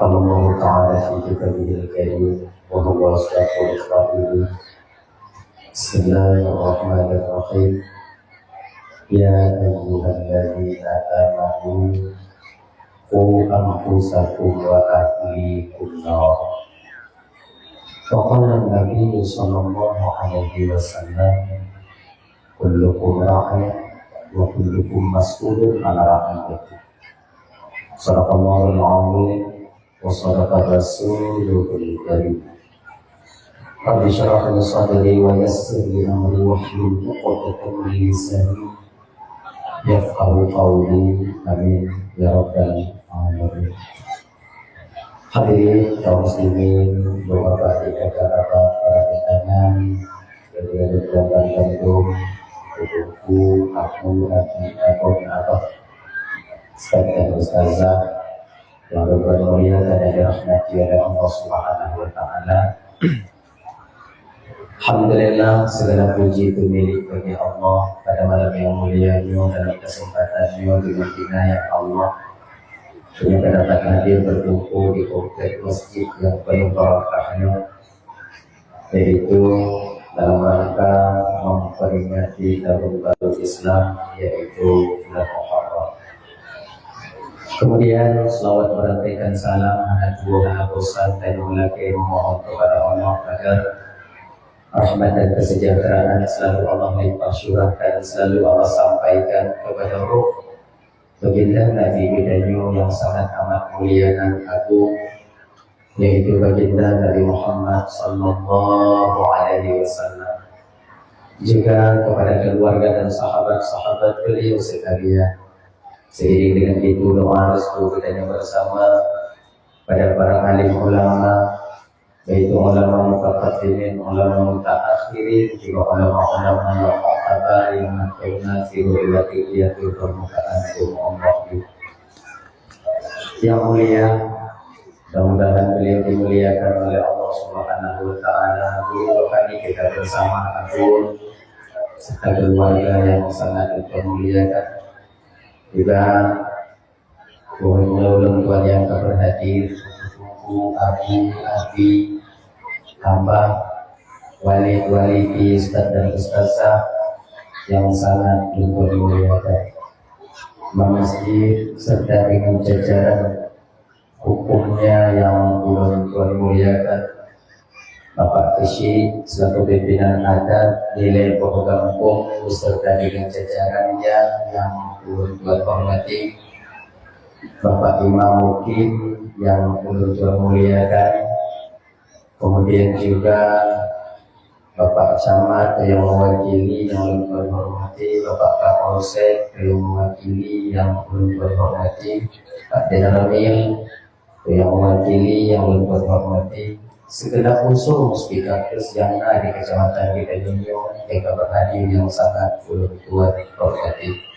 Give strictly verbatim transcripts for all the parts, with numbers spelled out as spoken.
Qala Allahu Ta'ala fi kitabihil karim, wa huwa asdaqul qailin. Bismillahirrahmanirrahim. Ya ayyuhalladzina amanu, qu anfusakum wa ahlikum nar. Wa qala Nabi sallallahu alaihi wasallam, kullukum ra'in wa kullukum mas'ulun an ra'iyatihi. Sadaqallahul azim wa sadaqa rasuluhul karim. Rabbi syrah li sadri wa yassir li amri wahlul uqdatam min lisani yafqahu qawli. Amin ya rabbal alamin. Hadirin kaum muslimin, bapak-bapak, kakak-kakak, para undangan, dan gandum, buku, aku, aku, aku, apa, sekalian ustazah, yang berbahagia dan dirahmati oleh Allah Subhanahu wa Ta'ala. Alhamdulillah, segala puji itu milik bagi Allah. Pada malam yang mulia nyoe, dalam kesempatan nyoe, dengan inayah Allah, kita dapat hadir berkumpul di komplek masjid yang penuh barakahnya, yaitu dalam rangka memperingati tahun baru Islam, yaitu bulan Muharram. Kemudian, selawat meurantaikan salam hana tuwoe hana bosan, dan meulakée memohon kepada Allah agar rahmat dan kesejahteraan selalu Allah limpah curahkan, selalu Allah sampaikan kepada roh Baginda Nabi geutanyoe nyang sangat amat mulia dan agung, yaitu Baginda Nabi Muhammad sallallahu alaihi wasallam, juga kepada keluarga dan sahabat-sahabat beliau sekalian. Seiring dengan itu, doa restu geutanyoe bersama pada para alim ulama, yaitu ulama mutaqaddimin, ulama mutaakhirin, juga ulama-ulama yang muktabar, yang mantong nasiru ila tiqyatul permukaan agama Allah. Yang mulia, mudah-mudahan beliau dimuliakan oleh Allah Subhanahu wa Ta'ala. Guru rohani kita bersama, Abun, serta keluarga yang sangat kita muliakan. Juga guru ulôn tuan yang ka berhadir, Teungku, Abi, Abi, Abah, Walid, Walidi, Ustaz dan Ustazah yang sangat ulôn tuan muliakan. Imam Masjid serta dengan jajaran hukumnya yang ulôn tuan muliakan, Bapak Keuchik selaku pimpinan adat, Dilée Boh Gampông beserta dengan jajarannya yang ulôn tuan hormati, Bapak Imam Mukim yang ulôn tuan muliakan, kemudian juga Bapak Camat yang mewakili yang ulôn tuan hormati, Bapak Kapolsek yang mewakili yang ulôn tuan hormati, Pak Danramil yang mewakili yang ulôn tuan hormati, segenap unsur Muspika Plus yang na di kecamatan geutanyoe nyang ka berhadir yang sangat ulôn tuan hormati.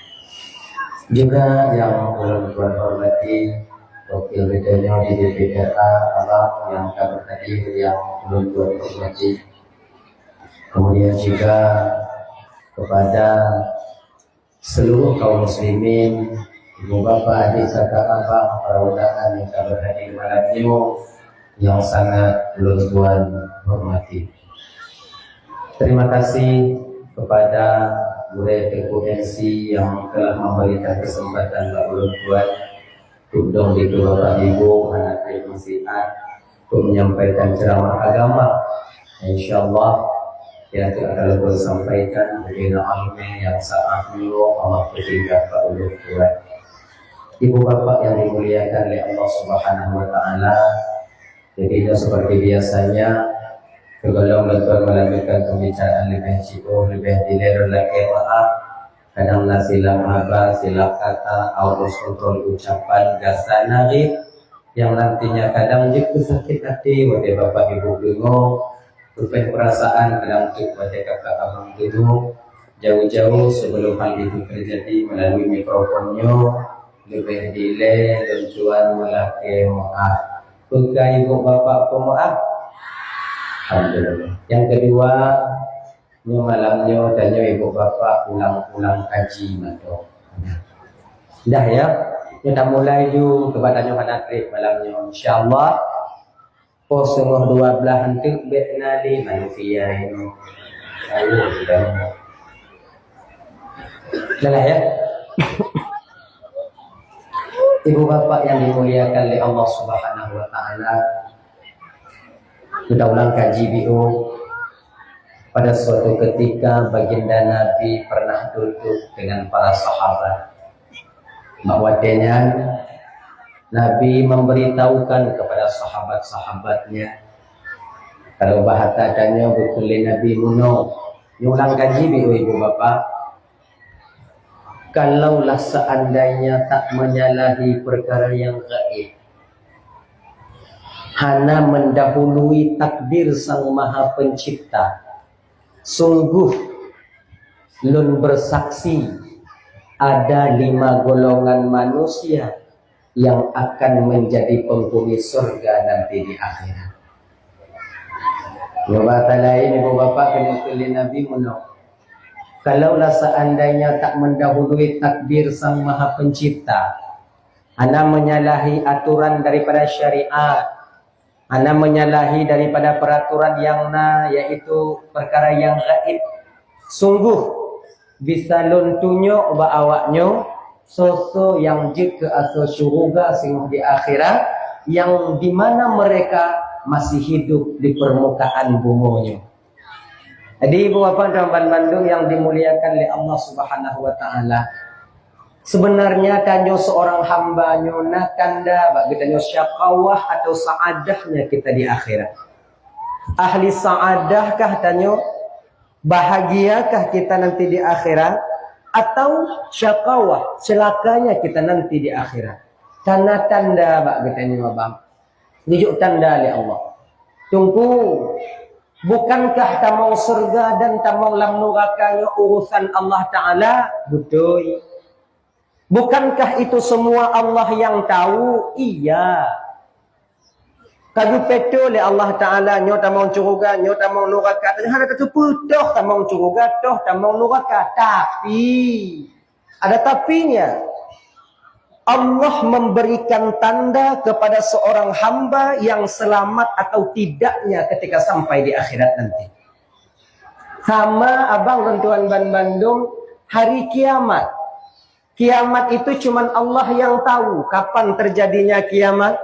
Juga yang ulôn tuan hormati, wakil geutanyoe di D P R A Abang yang ka berhadir yang ulôn tuan hormati. Kemudian juga kepada seluruh kaum muslimin, ibu bapa, adik, kakak, abang, para undangan yang ka berhadir malam nyoe yang sangat ulôn tuan hormati. Terima kasih kepada Gurée Teungku M C yang telah memberikan kesempatan bak ulôn tuan untuk dong di Bapak Ibu, anak masih untuk menyampaikan ceramah agama. Insya Allah, yang akan ulôn sampaikan bagi aneuk yang saat nyoe Allah beutinggai bak ulôn tuan. Ibu bapak yang dimuliakan oleh Allah Subhanahu wa Ta'ala, jadi, seperti biasanya, sebelum ulôn tuan melanjutkan pembicaraan leubeh jauh, leubeh dilée lôn lakée maaf, kadang na silap haba, silap kata, out of control ucapan, gasa nari, yang nantinya kadang jeuet keu sakét até watée bapak ibu deungoe, rupéh peurasaan kadang teuk watée kakak abang deungoe. Jauh-jauh sebelum hal itu terjadi melalui mikrofon nyoe, leubeh dilée lôn tuan meulakée meu'ah. Peugah ibu bapak peumaaf. Alhamdulillah. Yang kedua, nyoe malam nyoe tanyoe ibu bapak ulang-ulang kaji mantong. Dah ya? Kita mulai ju keupada nyoe hana treb malam nyoe. Insya Allah, poh seungoh dua belas hanteuk bèk na lé manusia nyoe. Ayo, kita. Dah lah, ya. Ibu bapak yang dimuliakan oleh Allah Subhanahu wa Ta'ala, kita ulang kaji biôh. Pada suatu ketika, Baginda Nabi pernah duduk dengan para sahabat. Bak watèe nyan, Nabi memberitahukan kepada sahabat-sahabatnya. Kalau bahasa tanyoe, beutôi lé Nabi meunoe. Ulang kaji biôh, ibu bapak. Kalaulah seandainya tak menyalahi perkara yang gaib, hana mendahului takdir Sang Maha Pencipta, sungguh lôn bersaksi ada lima golongan manusia yang akan menjadi penghuni surga nanti di akhirat. Nyoe bahasa laén, ibu bapak, keuneuk kheun lé Nabi meunoe. Kalaulah seandainya tak mendahului takdir Sang Maha Pencipta, hana menyalahi aturan daripada syariat, hana menyalahi daripada peraturan yang na, yaitu perkara yang gaib, sungguh bisa lôn tunyok bak awaknyoe soe-soe nyang jeuet keu asoe syeuruga singoh di akhirat, yang di mana mereka masih hidup di permukaan bumoe nyoe. Jadi, ibu bapak dan bandum yang dimuliakan oleh Allah Subhanahu wa Ta'ala, sebenarnya tanyoe seorang hamba nyoe na tanda bak geutanyoe syakawah atau saadahnya kita di akhirat. Ahli saadahkah tanyoe? Bahagiakah kita nanti di akhirat? Atau syakawah, celakanya kita nanti di akhirat? Tanda-tanda bak geutanyoe, abang. Geujok tanda lé Allah. Teungku, bukankah tamong syeuruga dan tamong lam nuraka nyoe urusan Allah Ta'ala? Beutôi. Bukankah itu semua Allah yang tahu? Iya. Ka geupeutoh lé Allah Ta'ala, nyoe tamong syeuruga, nyoe tamong nuraka. Hana tateupeue toh tamong syeuruga, toh tamong nuraka. Tapi, ada tapinya. Allah memberikan tanda kepada seorang hamba yang selamat atau tidaknya ketika sampai di akhirat nanti. Sama abang dan tuan ban bandum, hari kiamat. Kiamat itu cuman Allah yang tahu kapan terjadinya kiamat,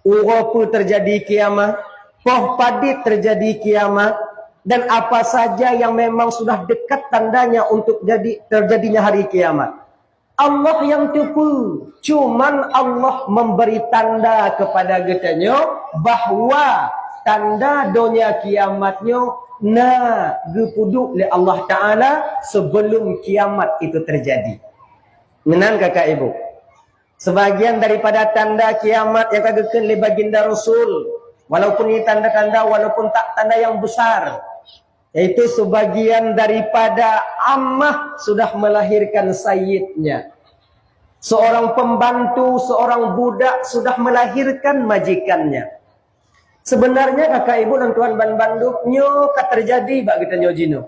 uroe peue terjadi kiamat, poh padit terjadi kiamat, dan apa saja yang memang sudah dekat tandanya untuk jadi terjadinya hari kiamat. Allah yang teupeue, cuman Allah memberi tanda kepada geutanyoe bahwa tanda donya kiamat nyoe na geupeuduek lé Allah Ta'ala sebelum kiamat itu terjadi. Meunan kakak ibu. Sebagian daripada tanda kiamat yang ka geukheun lé baginda Rasul, walaupun ini tanda-tanda, walaupun tak tanda yang besar, yaitu sebagian daripada amah sudah melahirkan sayyidnya. Seorang pembantu, seorang budak sudah melahirkan majikannya. Sebenarnya kakak ibu dan tuan ban bandum, nyoe ka terjadi bak geutanyoe jinoe.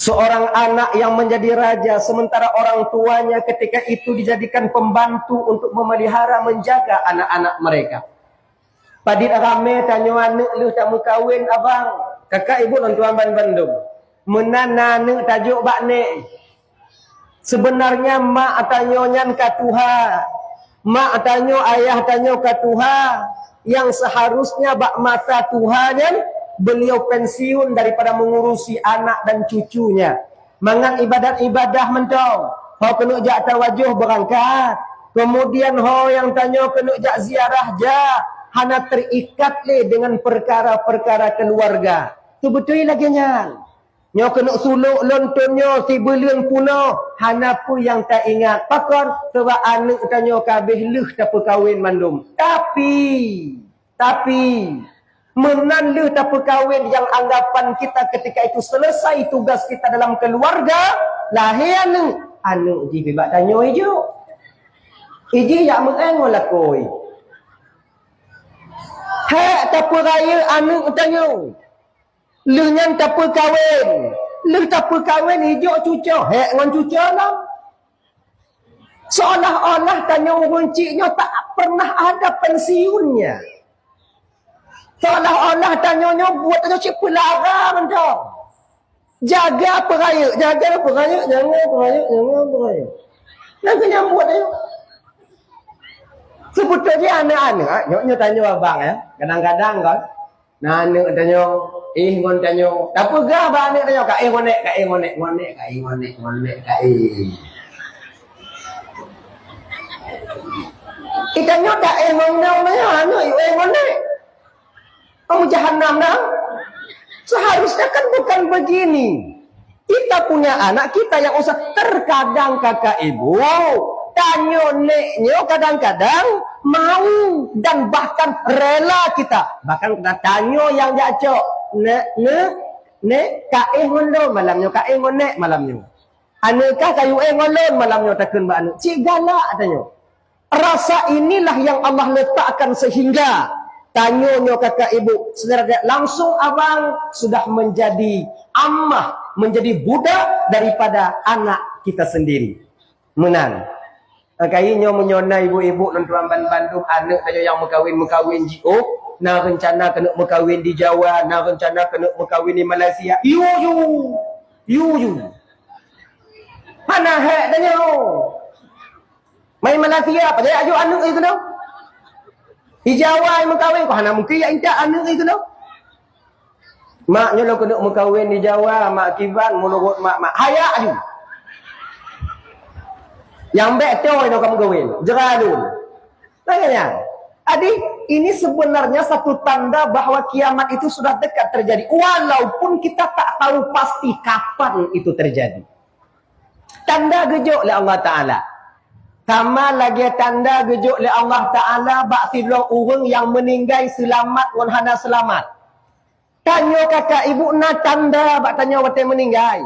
Seorang anak yang menjadi raja, sementara orang tuanya ketika itu dijadikan pembantu untuk memelihara, menjaga anak-anak mereka. Padit ramé tanyoe aneuk lheueh tameukawen, abang, kakak ibu dan tuan ban bandum. Meunan na aneuk tajok bak nék. Sebenarnya mak tanyoe nyan ka tuha. Mak tanyoe, ayah tanyoe ka tuha. Yang seharusnya bak masa tuha nyan, beliau pensiun daripada mengurusi anak dan cucunya. Mangat ibadat-ibadah mantong. Ho keuneuk jak tawajoh beurangkat. Kemudian ho nyang tanyoe keuneuk jak ziarah jak. Hana terikat lé dengan perkara-perkara keluarga. Teubeutôi lagée nyan. Nyoe keuneuk sulok lôn thon nyoe sibuleuen punoh, hana peue nyang taingat. Pakon? Sabab aneuk tanyoe ka habéh lheueh tapeukawen mandum. Tapi, tapi, meunan lheueh tapeukawen nyang anggapan kita ketika itu selesai tugas kita dalam keluarga, lahé aneuk, aneuk jih bak tanyoe ijok. Ijih jak meu'en ngon lakoe. Hék tapeurayeuk aneuk tanyoe. Lheueh nyan tapeukawen. Lheueh tapeukawen ijok cucoe, hék ngon cucoe lom. Seolah-olah tanyoe ureuëng chik nyoe tak pernah ada pensiunnya. Seolah-olah tanyoe nyoe buet tanyoe cit peulara mantong. Jaga peurayeuk, jaga peurayeuk, jaga peurayeuk, jaga peurayeuk. Nyang keu nyang buet tanyoe. Sebetulnya aneuk-aneuk, nyoe, nyoe tanyoe abang ya. Kadang-kadang kan, na aneuk tanyoe, éh ngon tanyoe. Tapeugah bak aneuk tanyoe, ka éh ngon nek, ka éh ngon nek, ngon nek, ka éh ngon nek, ngon nek, ka éh. Ih, tanyoe tak éh ngon nyoe, nyoe, aneuk yue éh ngon nek. Kamu jahanam dah. Seharusnya kan bukan begini. Kita punya anak, kita yang usah. Terkadang kakak ibu, tanyoe nek nyoe kadang-kadang mau dan bahkan rela kita. Bahkan kita tanyoe nyang jak cok, "Nek, nek, nek, ka éh ngon lôn malam nyoe, ka éh ngon nek malam nyoe." "Aneuk kah ka yue éh ngon lôn malam nyoe," takheun bak aneuk. Cit galak tanyoe. Rasa inilah yang Allah letakkan sehingga tanyoe nyoe kakak ibu, secara tidak langsung abang sudah menjadi amah, menjadi budak daripada anak kita sendiri. Meunan. Kayi nyoe meunyoe na ibu-ibu lôn tuan ban-, bandum aneuk tanyoe nyang meukawen-meukawen jiôh, na reuncana keuneuk meukawen di Jawa, na reuncana keuneuk meukawen di Malaysia. Yu, yu. Yu, yu. Hana hék tanyoe. Mai Malaysia, pajan jak jok aneuk jih keunoe. Di Jawa meukawen, kok hana mungken jak intat aneuk jih keunoe. Mak nyoe lôn keuneuk meukawen di Jawa, mak kiban, meunurot mak, mak. Hayak aju. Nyang bék toe nyoe ka meukawen, jra lôn. Makanya, adik, ini sebenarnya satu tanda bahwa kiamat itu sudah dekat terjadi, walaupun kita tak tahu pasti kapan itu terjadi. Tanda geujok lé Allah Taala. Sama lagée tanda geujok lé Allah Taala bak sidroe ureuëng nyang meuninggai seulamat ngon hana seulamat. Tanyoe kakak ibu na tanda bak tanyoe watée meuninggai.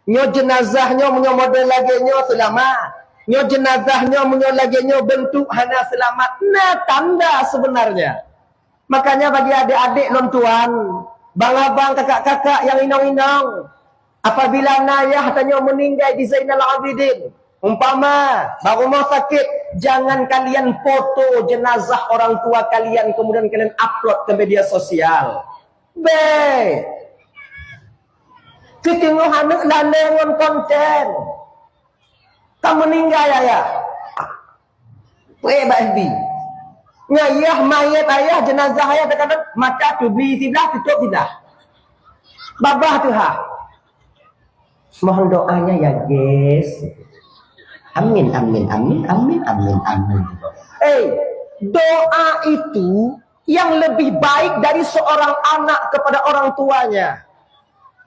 Nyoe jeunazah nyoe meunyoe model lagée nyoe seulamat. Nyoe jeunazah nyoe meunyoe lagée nyoe beuntuk hana seulamat. Na tanda sebenarnya. Makanya bagi adik-adik lôn tuan, bang-abang, kakak-kakak nyang inong-inong, apabila na yah tanyoe meuninggai di Zainal Abidin, umpama bak rumoh sakét, jangan kalian foto jenazah orang tua kalian kemudian kalian upload ke media sosial. Bék. Siteungoh aneuk lalée ngon konten. Ka meuninggai ayah. Peuék bak F B. Nyan yah manyét ayah, jeunazah ayah teuka mata teubli siblah, tutup siblah. Babah teuhah. Mohon doanya ya, guys. Amin, amin, amin, amin, amin, amin. Eh, doa itu yang lebih baik dari seorang anak kepada orang tuanya.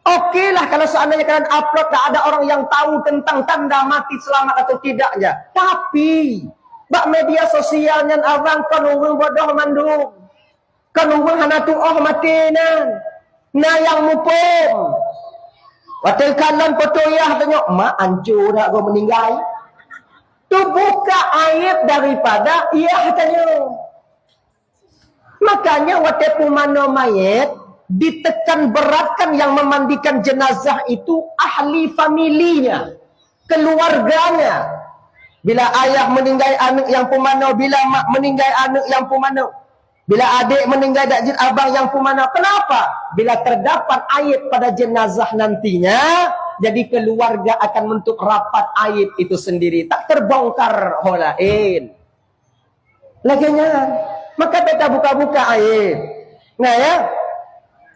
Oke lah kalau seandainya kalian upload, tak ada orang yang tahu tentang tanda mati selamat atau tidaknya. Tapi bak media sosial nyan abang kon ureuëng bodoh mandum. Kon ureuëng hana tuoh maté nyan. Na nyang muphom. Watée kalon foto yah tanyoe, mak ancô dak goe meuninggai. Tu buka aib daripada yah tanyoe. Makanya watée pumanoe manyét, ditekan beratkan yang memandikan jenazah itu ahli familinya, keluarganya. Bila ayah meuninggai aneuk nyang pumanoe, bila mak meuninggai aneuk nyang pumanoe, bila adék meuninggai dak jeuet abang nyang pumanoe. Kenapa? Bila terdapat aib pada jenazah nantinya, jadi keluarga akan menutup rapat aib itu sendiri, tak terbongkar ho laén. Lagée nyan, maka bék tabuka-buka aib. Nah ya.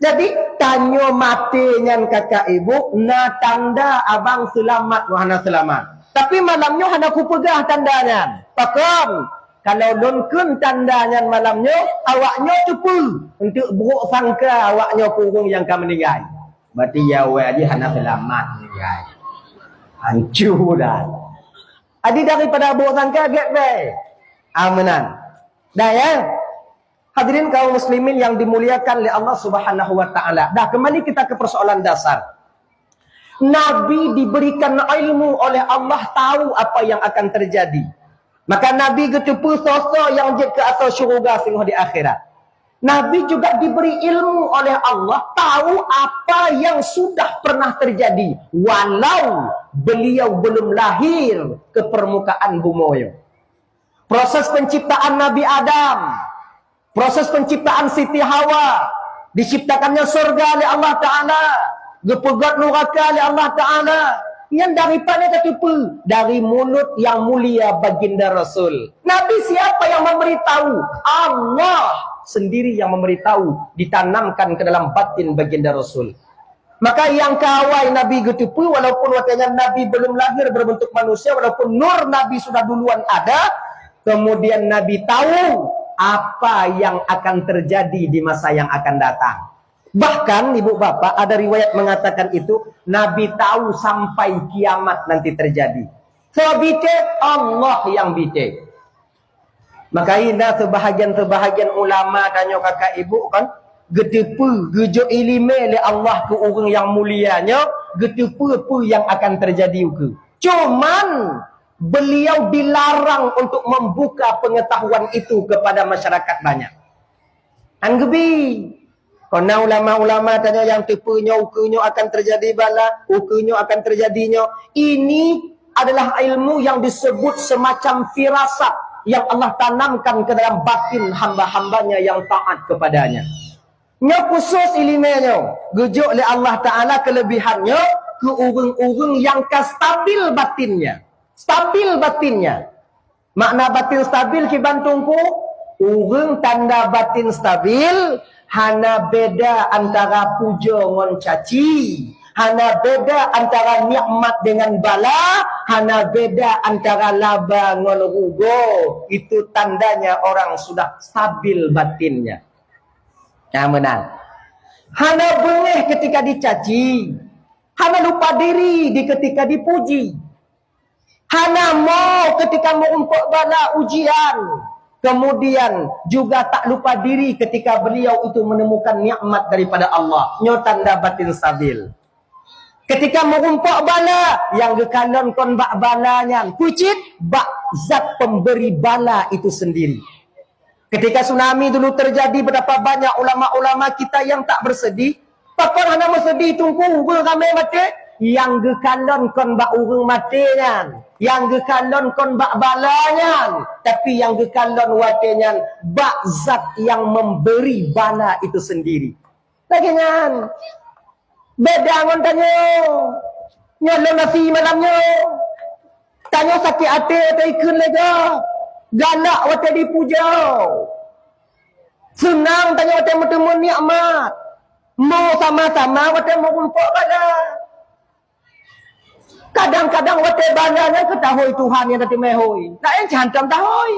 Jadi tanyoe maté nyan kakak ibu na tanda abang seulamat ngon hana seulamat. Tapi malam nyoe hana kupeugah tanda nyan. Pakon? Kalau lôn kheun tanda nyan malam nyoe, awak nyoe cuba untuk buruk sangka awak nyoe keu ureuëng nyang ka meuninggai. Berarti ya awak jih hana seulamat meuninggai. Hancô dah. Jadi daripada buruk sangka gét bae. Ah, meunan. Dah ya. Hadirin kaum muslimin yang dimuliakan oleh Allah Subhanahu wa taala. Dah, kembali kita ke persoalan dasar. Nabi diberikan ilmu oleh Allah, tahu apa yang akan terjadi. Maka Nabi geuteupeue soe-soe nyang jeuet keu ateueh syeuruga singoh di akhirat. Nabi juga diberi ilmu oleh Allah, tahu apa yang sudah pernah terjadi, walau beliau belum lahir ke permukaan bumoe. Proses penciptaan Nabi Adam, proses penciptaan Siti Hawa, diciptakannya surga oleh Allah Ta'ala, geupeugét nuraka oleh Allah Ta'ala. Nyan dari pane tateupeue? Dari mulut yang mulia Baginda Rasul. Nabi siapa yang memberitahu? Allah sendiri yang memberitahu, ditanamkan ke dalam batin Baginda Rasul. Maka nyang ka awai Nabi geuteupeue, walaupun watée nyan Nabi belum lahir berbentuk manusia, walaupun nur Nabi sudah duluan ada, kemudian Nabi tahu apa yang akan terjadi di masa yang akan datang. Bahkan, ibu bapak, ada riwayat mengatakan itu, Nabi tahu sampai kiamat nanti terjadi. Soe bite? Allah nyang bite. Maka na seubahagian-seubahagian ulama tanyoe kakak ibu kan, geuteupeue, geujok iéleumé lé Allah keu ureuëng nyang mulia nyoe, geuteupeue peue nyang akan teujadi ukeue. Cuman, beliau dilarang untuk membuka pengetahuan itu kepada masyarakat banyak. Nyan geubi. Kon na ulama-ulama tanyoe nyang teupeue nyoe ukeue nyoe akan teujadi bala, ukeue nyoe akan teujadi nyoe. Ini adalah ilmu yang disebut semacam firasat yang Allah tanamkan ke dalam batin hamba-hamba-Nya yang taat kepada-Nya. Nyoe khusus iéleumé nyoe, geujok lé Allah Ta'ala keuleubihannyoe keu ureuëng-ureuëng nyang ka stabil batinnya. Stabil batinnya. Makna batin stabil kiban teungku, ureuëng tanda batin stabil, hana beda antara pujoe ngon caci, hana beda antara nikmat dengan bala, hana beda antara laba ngon rugoe. Itu tandanya orang sudah stabil batinnya. Nah, meunan. Hana beungéh ketika dicaci, hana lupa diri di ketika dipuji. Hana mo ketika meurumpok bala ujian, kemudian juga tak lupa diri ketika beliau itu menemukan nikmat daripada Allah. Nyoe tanda batin stabil. Ketika meurumpok bala, nyang geukalon kon bak bala nyan, kucit bak zat pemberi bala itu sendiri. Ketika tsunami dulu terjadi, betapa banyak ulama-ulama kita yang tak bersedih. Pakon hana meuseudih teungku, ureuëng ramé maté? Nyang geukalon kon bak ureuëng maté nyan, nyang geukalon kon bak bala nyan, tapi nyang geukalon watée nyan bak zat yang memberi bala itu sendiri. Lagée nyan. Beda ngon tanyoe. Nyoe lôn nasi malam nyoe. Tanyoe sakét até watée ikheun lé gob. Galak watée dipujoe. Seunang tanyoe watée meuteumé nikmat. Mo sama-sama watée meurumpok bala. Kadang-kadang watée bala nyan keu tahôi Tuhan nyang tateumé hôi. Laén cit hántom tahôi.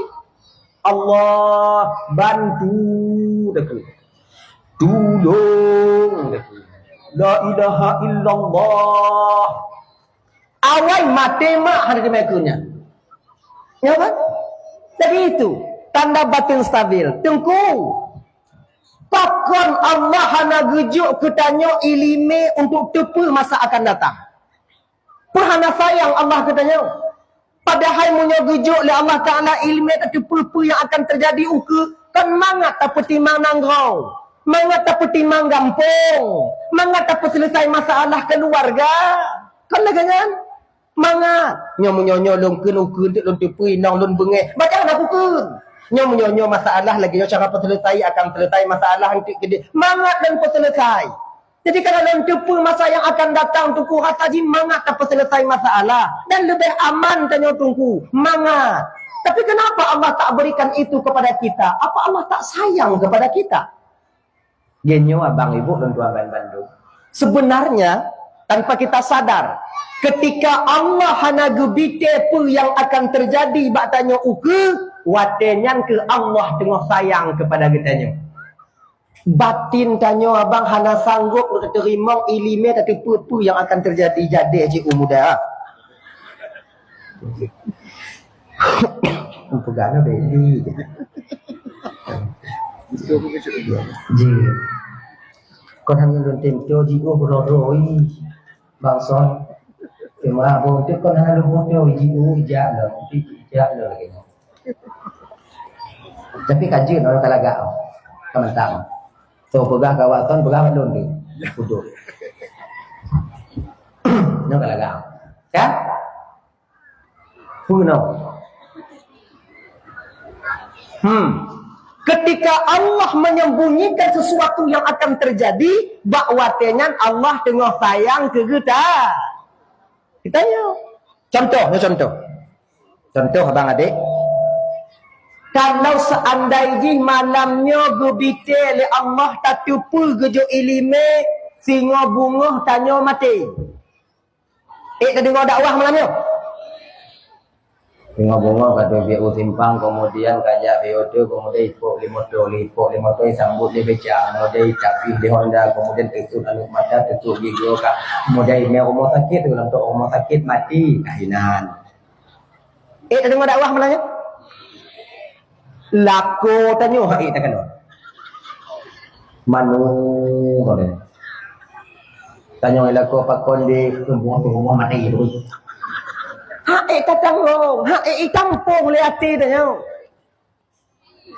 Allah, bantu deku. Tulông deku. La ilaha illallah. Awai maté mak hana teumé keu nyan. Ya kan? Jadi itu tanda batin stabil. Teungku, pakon Allah hana geujok keu tanyoe iéleumé untuk teupeue masa akan datang? Peue hana sayang Allah keu tanyoe? Padahai meunyoe geujok lé Allah Ta'ala iéleumé tateupeue peue nyang akan teujadi ukeue, kan mangat tapeutimang nanggroe, mangat tapeutimang gampông, mangat tapeuseuleusai masalah keuluwarga. Kan lagée nyan? Mangat. Nyoe meunyoe nyoe lôn kheun ukeue, lôn teupeue inong lôn beungéh. Baca hana kukheun. Nyoe meunyoe nyoe masalah lagée nyoe cara peuseuleusai, akan seuleutai masalah eunteuk keudeh. Mangat lôn peuseuleusai. Jadi, kalau lôn teupeue masa nyang akan datang, Teungku, rasa jih mangat tapeuseuleusai masalah. Dan leubeh aman tanyoe, Teungku. Mangat. Tapi kenapa Allah tak berikan itu kepada kita? Apa Allah tak sayang kepada kita? Nyoe abang ibu dan tuan-tuan bandum. Sebenarnya, tanpa kita sadar, ketika Allah hana geubite peue nyang akan teujadi bak tanyoe ukeue, watée nyan keuh Allah teungoh sayang keupada geutanyoe. Batin tanyoe abang hana sanggob teurimong iéleumé tateupeue peue nyang akan teujadi, jadi cit u muda. Peugah na baby. Ji. Kon hana lôn tém to jiôh beuroro ih. Bang Son. Teuma abang tu kon hana lôn foto jiôh ijak lom, ijak lom lagée nyoe. Tapi ka jeuet orang talagak. Ka mantap. So peugah kawasan, peugah bandum tu. Uduk. Nyoe ka lagak. Ya? Peunoh. Hmm. Ketika Allah menyembunyikan sesuatu yang akan terjadi, bak watée nyan Allah teungoh sayang keu geuta. Geutanyoe. Contoh, nyoe contoh. Contoh, abang adék. Kalau seandai jih malam nyoe geubitée lé Allah tateupeue geujok iéleumé, singoh beungoh tanyoe maté. Ék tadeungoe dakwah malam nyoe? Singoh beungoh ka teubiet u simpang, kemudian ka jak B O T, kemudian ipok lé moto, lé ipok lé moto, isambot lé beca, kemudian itapih lé Honda, kemudian teusut aneuk mata, teusut gigoe ka, kemudian imé rumoh sakét, lam tok rumoh sakét, maté, ka inan. Ék tadeungoe dakwah malam nyoe? Lakoe tanyoe hak ék takalon. Manu, tanyoe lakoe pakon di rumoh tu rumoh maté tu. Hak ék tatanggong, hak ék itampong lé até tanyoe.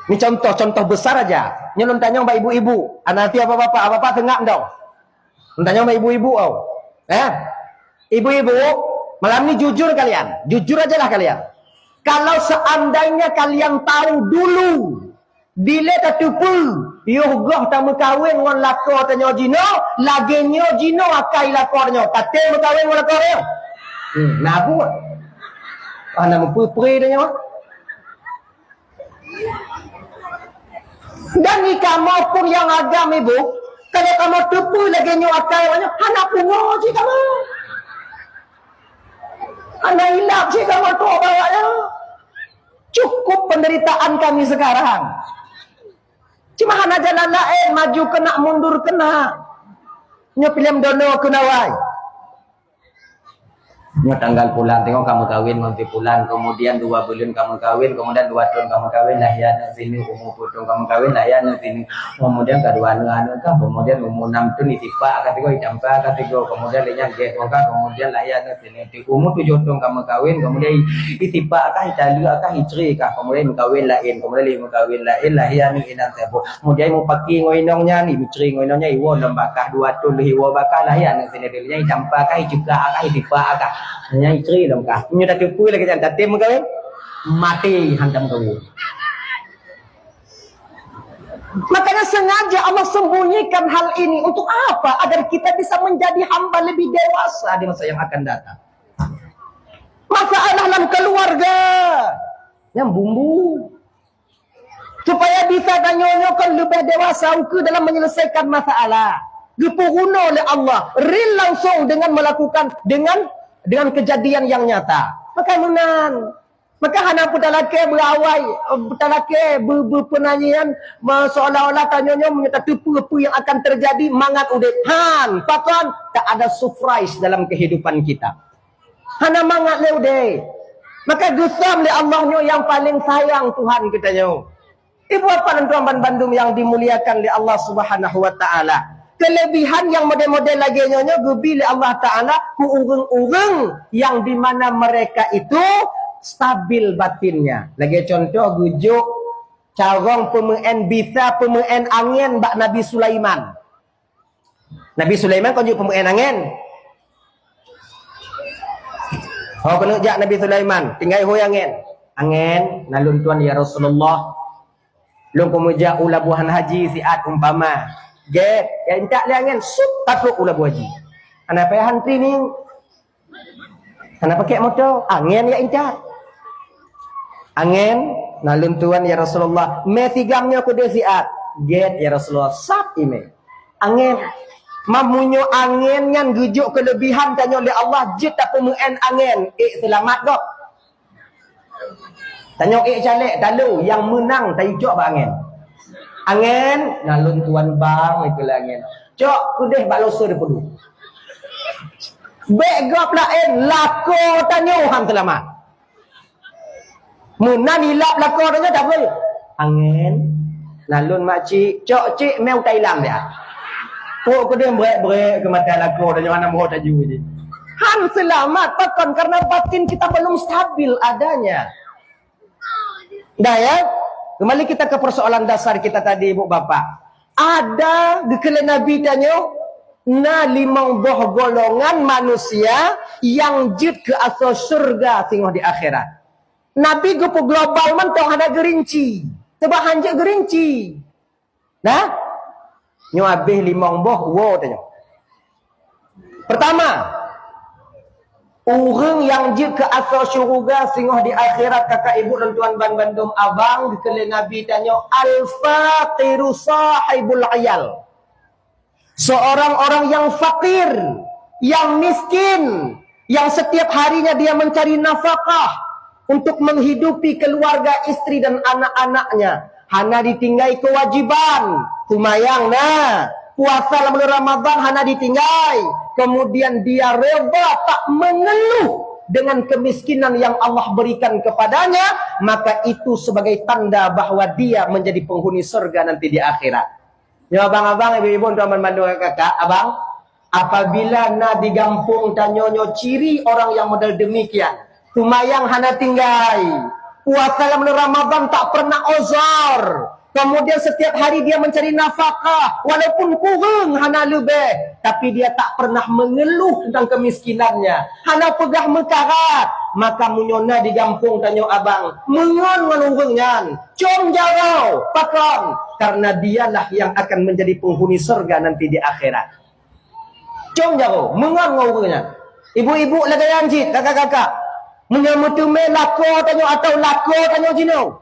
Ni contoh-contoh besar aja. Nyoe lôn tanyong bak ibu-ibu. Hana pi bapak-bapak, bapak teungak mantong. Lôn tanyong bak ibu-ibu, oh. Eh? Ibu-ibu, malam ni jujur kalian. Jujur ajalah kalian. Kalau seandainya kalian tahu dulu, dilée tateupeue, yoh goh tameukawen ngon lakoe tanyoe jinoe, lagée nyoe jinoe akai lakoe tanyoe. Tatem meukawen ngon lakoe tanyoe? Hmm, na buet. Ah, na meupeue-peue tanyoe. Dan di kamoe pun nyang agam, ibu, kalau kamoe teupeue lagée nyoe akai awaknyoe, hana pungo cit kamoe. Hana ilap cit kamoe trok bak awaknyoe. Cukup penderitaan kami sekarang. Cuma hana jalan laén, maju keunak, mundur keunak. Nyoe filem Dono Keunawai. Nyoe tanggal pulan, tengok ka meukawen ngon si pulan, kemudian dua buleuen ka meukawen, kemudian dua thon ka meukawen, lahé aneuk sineuk, umu peuet thon ka meukawen, lahé aneuk sineuk. Kemudian ka dua aneuk, aneuk ka, kemudian umu nam thon, isipak ka sigoe, itampa ka sigoe, kemudian lheueh nyan gét ka, kemudian lahé aneuk sineuk. Umu tujoh thon ka meukawen, kemudian isipak ka, italeuek ka, icre ka, kemudian meukawen laén, kemudian lheueh meukawen laén, lahé aneuk inan saboh. Kemudian mupaki ngon inong nyan, imicri ngon inong nyan, iwoe lom bak kah dua thon lheueh iwoe bak kah, lahé aneuk sineuk nyan, icampa kah, icukah kah, itipa kah. Nyan icri lom kah. Meunyoe tateupeue lagée nyan, tatem meukawen? Maté hantom kawen. Makanya sengaja Allah sembunyikan hal ini. Untuk apa? Agar kita bisa menjadi hamba lebih dewasa di masa yang akan datang. Masalah lam keluarga. Nyang bumbu. Supaya bisa tanyoe nyoe kon leubeh dewasa ukeue dalam menyelesaikan masalah. Geupeurunoe lé Allah real langsung dengan melakukan, dengan, dengan kejadian yang nyata. Maka meunan. Maka hana peutalakée beuawai, peutalakée beu-, beupeunanyian, me-, seolah-olah tanyoe nyoe meunyoe tateupeue peue yang akan terjadi mangat udeb. Han, pakon? Tak ada surprise dalam kehidupan kita. Hana mangat lé udeb. Maka geusam lé Allah nyoe nyang paleng sayang Tuhan geutanyoe. Ibu bapak dan tuan bandum yang dimuliakan lé Allah Subhanahu wa Taala. Kelebihan nyang model-model lagée nyoe nyoe geubi lé Allah Taala keu ureuëng-ureuëng yang di mana mereka itu stabil batinnya. Lagée contoh geujok carong peumeuén, bisa peumeuén angén bak Nabi Sulaiman. Nabi Sulaiman kon jeuet peumeuén angén. Ho keuneuk jak Nabi Sulaiman, tinggai hôi angén. Angén, na lôn tuan ya Rasulullah. Lôn keumeujak u labuhan haji siat umpama. Gét, ya intat lé angén, sup, tatrok u labuhan haji. Hana payah antri ni. Hana pakai moto, angén ya intat. Angén, na lôn tuan ya Rasulullah. Mé sigam nyoe keudeh siat. Gét ya Rasulullah, sab imé. Angén. Mamunyo angén nyan geujok kelebihan tanyoe lé Allah jeuet tapeumeuén angén. Ék seulamat gob. Tanyoe ék caleg, talo nyang meunang tayue cok bak angén. Angén, na lôn tuan bang ikeu angén. Cok keudeh bak losor peudu. Bék gob laén, lakoe tanyoe han seulamat. Meunan ilap lakoe tanyoe dak beuet. Angén, na lôn makcik, cok cik meu Thailand dia. Pok keudeh brek-brek keu mata lakoe tanyoe hana meuho taju ni. Han seulamat pakon karena batin kita belum stabil adanya. Dah ya? Kembali kita ke persoalan dasar kita tadi, Ibu Bapak. Ada geukheun lé Nabi tanyoe, na limong boh golongan manusia nyang jeuet keu asoe syeuruga singoh di akhirat. Nabi geupeu global mantong, hana geurinci. Teuba hanjeuet geurinci. Nah, nyoe habéh limong boh woe tanyoe. Pertama, ureuëng nyang jeuet keu asoe syeuruga singoh di akhirat, kakak ibu dan tuan ban bandum abang, geukheun lé Nabi tanyoe al-faqiru sahibul iyal. Seorang orang yang fakir, yang miskin, yang setiap harinya dia mencari nafkah untuk menghidupi keluarga, istri dan anak-anaknya. Hana ditinggai kewajiban, seumayang na, puasa lam bulan Ramadan hana ditinggai. Kemudian dia reda tak mengeluh dengan kemiskinan yang Allah berikan kepadanya, maka itu sebagai tanda bahwa dia menjadi penghuni surga nanti di akhirat. Nyoe abang-abang, ibu-ibu, tuan ban bandum kakak, abang, apabila na di gampông tanyoe nyoe ciri orang yang model demikian, seumayang hana tinggai, puasa lam bulan Ramadan tak pernah ozor, kemudian setiap hari dia mencari nafkah, walaupun kureueng hana leubeh, tapi dia tak pernah mengeluh tentang kemiskinannya, hana peugah meukarat, maka meunyoe na di gampông tanyoe abang, meungon ngon ureuëng nyan, com jaroe, pakon? Karena dialah yang akan menjadi penghuni surga nanti di akhirat. Com jaroe, meungon ngon ureuëng nyan. Ibu-ibu lagée nyan cit, kakak-kakak. Meunyoe meuteumé lakoe tanyoe atawa lakoe tanyoe jinoe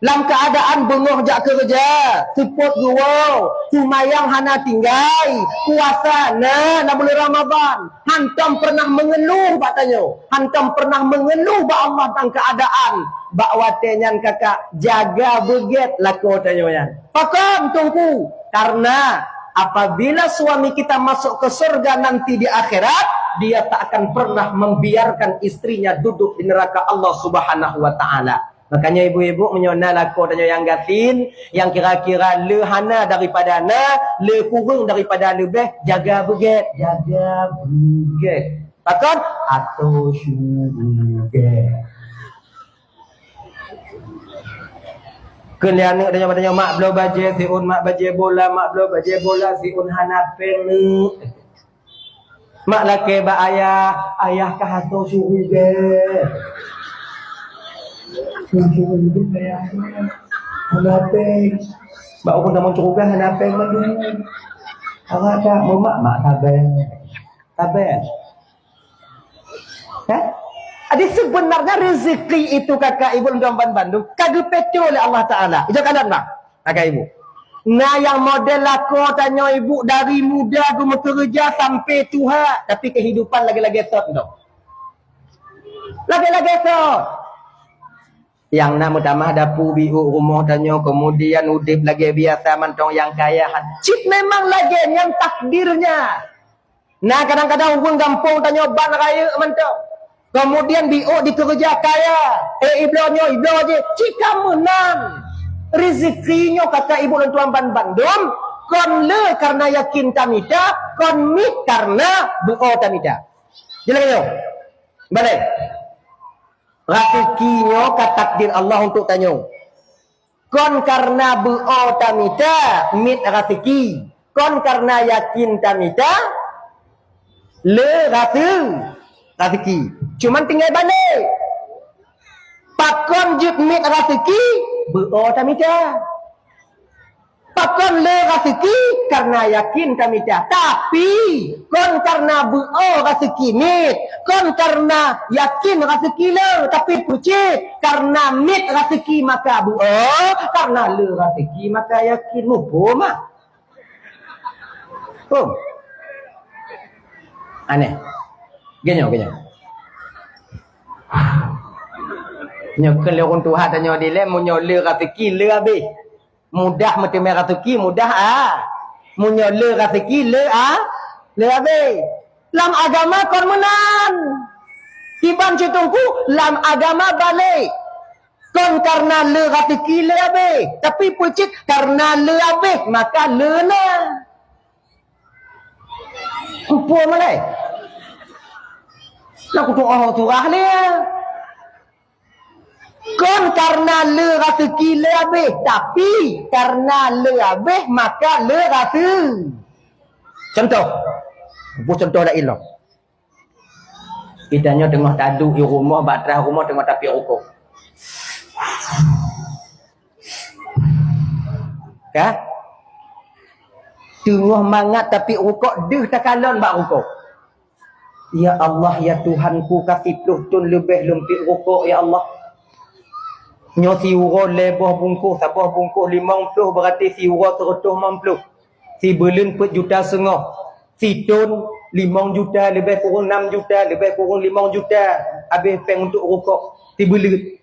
lam keuadaan beungoh jak keureuja, seupôt geuwoe, seumayang hana tinggai, puasa na lam bulan Ramadan, hantom pernah mengeluh bak tanyoe, hantom pernah mengeluh bak Allah tang keuadaan, bak watée nyan kakak jaga beugét lakoe tanyoe nyan. Pakon, Teungku? Karena apabila suami kita masuk ke surga nanti di akhirat, dia tak akan pernah membiarkan istrinya duduk di neraka Allah Subhanahu wa Ta'ala. Makanya ibu-ibu, meunyoe na lakoe tanyoe nyang gasien, nyang kira-kira le hana daripada na, le kureueng daripada leubeh, jaga beugét, jaga beugét. Pakon? Asoe syeuruga. Keu lé aneuk tanyoe, tanyoe, "Mak, bloe bajée siôn, mak, bajée bola, mak, bloe bajée bola siôn." Hana péng neuk. Mak lakée bak ayah, "Ayah ka asoe syeuruga." Syeuruga ayah. Hana péng. Bak ureuëng tamong syeuruga hana péng mandum. Awak tak, "Mak, mak, tabée." Tabée. Hah? Jadi sebenarnya rezeki itu, kakak ibu dan tuan ban bandum, ka geupeucok lé Allah Taala. Ijak kalon, bang. Kakak ibu. Na nyang model lakoe tanyoe ibu dari muda geumeukeureuja sampai tuha, tapi kehidupan lagée-lagée sot dong. Lagée-lagée sot. Nyang na meutamah dapu biôk rumoh tanyoe, kemudian udeb lagée biasa mantong nyang kaya. Cit memang lagée nyan takdirnya. Na kadang-kadang ureuëng gampông tanyoe ban rayeuk mantong. Kemudian biôk dikeureuja kaya. Eh, ibloe nyoe, ibloe jih. Cit ka meunan. Rezeki nyoe, kakak ibu lôn tuan ban bandum, kon le karena yakin tamita, kon miet karena beuo tamita. Jeulaih nyoe? Balek. Raseuki nyoe ka takdir Allah untuk tanyoe. Kon karena beuo tamita, miet raseuki. Kon karena yakin tamita, le raseu-, raseuki. Cuman tinggai balek. Pakon jeuet miet raseuki, beuo tamita. Pakon le raseuki, karena yakin tamita. Tapi, kon karena beuo raseuki miet, kon karena yakin raseuki le, tapi peucit, karena miet raseuki maka beuo, karena le raseuki maka yakin. Muphom ah? Phom? Aneh. Geunyoe, geunyoe. Nyoe keu lôn tuha tanyoe dilée, meunyoe le raseuki, le habéh. Mudah meuteumé raseuki, mudah, ah. Meunyoe le raseuki, le, ah, le habéh. Lam agama kon meunan. Kiban cit Teungku, lam agama balek. Kon karena le raseuki le habéh, tapi peucit karena le habéh, maka le na. Muphom malai. Nak kutu oh surah le. Kon karena le raseuki le habéh, tapi karena le habéh maka le raseu. Contoh. Buet contoh laén lom. Geutanyoe teungoh taduek di rumoh, bak ateueh rumoh teungoh tapiep rukok. Ka? Teungoh mangat tapiep rukok, deuh takalon bak rukok. Ya Allah, ya Tuhanku, ka siplôh thon leubeh lôn piep rukok, ya Allah. Nyoe siuroe lhèe boh bungkôh, saboh bungkôh limong plôh, berarti siuroe seureutôh limong plôh. Sibuleuen peuet juta seungoh. Sithon limong juta, leubeh kureueng nam juta, leubeh kureueng limong juta. Habéh péng untuk rukok sibuleuen.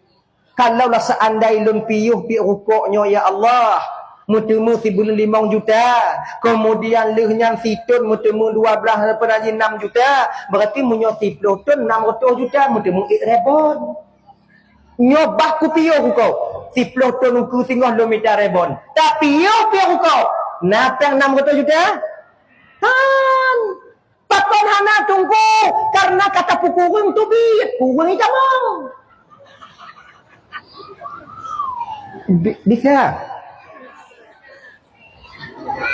Kalaulah seandai lôn piôh piep rukok nyoe, ya Allah, meuteumé sibuleuen limong juta, kemudian lheueh nyan sithon meuteumé dua blaih, leupah lagi nam juta, berarti meunyoe siplôh thon nam reutôh juta, meuteumé ék ribon. Nyoe bah kupiôh rukok, siplôh thon ukeue singoh lôn mita ribon. Tapiôh piôh rukok, na péng nam reutôh juta? Han. Pakon hana, Teungku? Karena ka tapeukureueng teubiet, kureueng itamong. Bi-, bisa.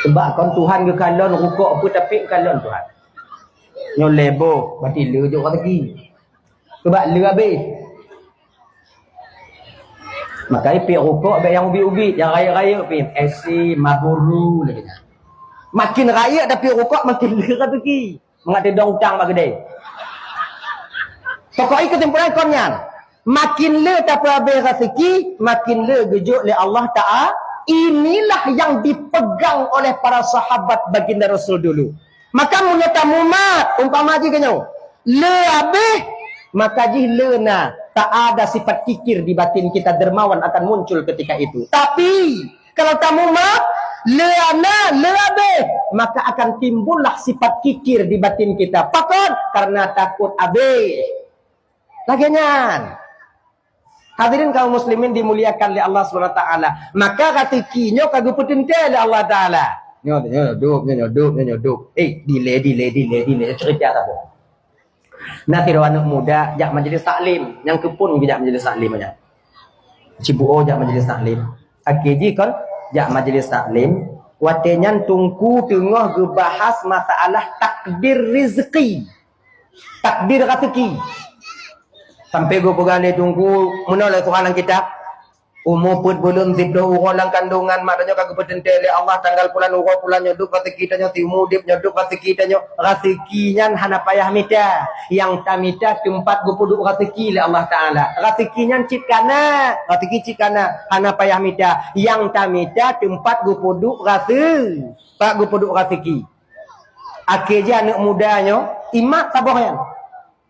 Sebab kon Tuhan geukalon rukok peue tapi geukalon Tuhan. Nyoe lhèe boh, berarti le jok raseuki. Sebab le habéh. Maka piep rukok bèk nyang ubit-ubit, nyang rayeuk-rayeuk pih, S C, Marlboro lagèe nyan. Makin rayeuk tapiep rukok, makin le raseuki. Mangat teudong utang bak keudè. Pokok jih keusimpulan kon nyan. Makin le tapeuhabéh raseuki, makin le geujok lé Allah Taala. Inilah yang dipegang oleh para sahabat baginda Rasul dulu. Maka meunyoe tamumat, umpama jih keu nyoe, le habéh, maka jih le na, tak ada sifat kikir di batin kita, dermawan akan muncul ketika itu. Tapi, kalau tamumat, le hana, le habéh, maka akan timbullah sifat kikir di batin kita. Pakon? Karena takot habéh. Lagèe nyan. Hadirin kaum muslimin dimuliakan lé Allah Subhanahu wa Taala. Maka raseuki nyoe ka geupeuteuntèe lé Allah Taala. Nyoe, nyoe dub, nyoe, nyoe dub, nyoe, nyoe dub. Eh, dilèe, dilèe, dilèe, dilèe. Ceurita saboh. Na sidroe aneuk muda jak majelis taklim. Nyang keupeue geujak majelis taklim nyan. Cibuo jak majelis taklim. Akhé jih kon jak majelis taklim. Watèe nyan teungku teungoh geubahas masalah takdir rezeki. Takdir raseuki. Sampoe geupeugah lé teungku, meunoe lé Tuhan lam kitab, umu peuet buleuen siplôh uroe lam kandungan mak tanyoe ka geupeuteuntèe lé Allah, tanggal pulan uroe pulan nyoe dub raseuki tanyoe, siumu udeb nyoe dub raseuki tanyoe. Raseuki nyan hana payah mita. Nyang tamita teumpat geupeuduek raseuki lé Allah Taala. Raseuki nyan cit kana, raseuki cit kana, hana payah mita. Nyang tamita teumpat geupeuduek raseu-, pat geupeuduek raseuki. Akhé jih aneuk muda nyoe, imat saboh nyan.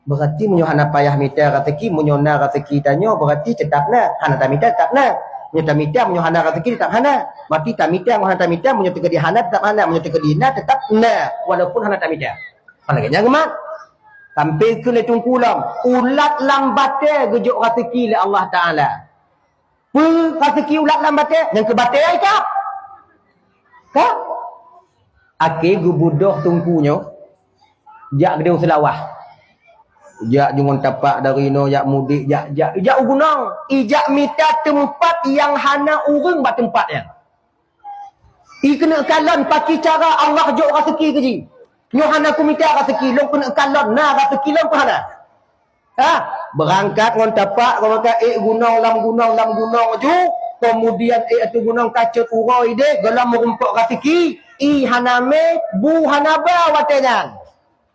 Berarti meunyoe hana payah mita raseuki, meunyoe na raseuki tanyoe, berarti teutap na. Hana tamita, teutap na. Meunyoe tamita, meunyoe hana raseuki, teutap hana. Berarti tamita ngon hana tamita, meunyoe teukeudi hana, teutap hana. Meunyoe teukeudi na, teutap na. Walaupun hana tamita. Kon lagèe nyan geumat. Sampoe keu lé teungku lom, ulat lam batèe geujok raseuki lé Allah Taala. Peue raseuki ulat lam batèe? Nyang keu batèe ai ka. Ka? Akhé geubeudôh teungku nyoe, jak keudéh u Seulawah. Jak jih ngon tapak dari inoe, jak mudik, jak, jak, jak u gunong. Ijak mita teumpat nyang hana ureueng bak teumpat nyan. Ikeuneuk kalon pakri cara Allah jok raseuki keu jih. Nyoe hana kumita raseuki, lôn keuneuk kalon na raseuki lôn peue hana. Ha, beurangkat ngon tapak, ngon tapak, ék gunong lam gunong, lam gunong ju, keumudian ék ateueh gunong ka cot uroe idéh, gohlom meurumpok raseuki, ié hana mé, bu hana ba watée nyan.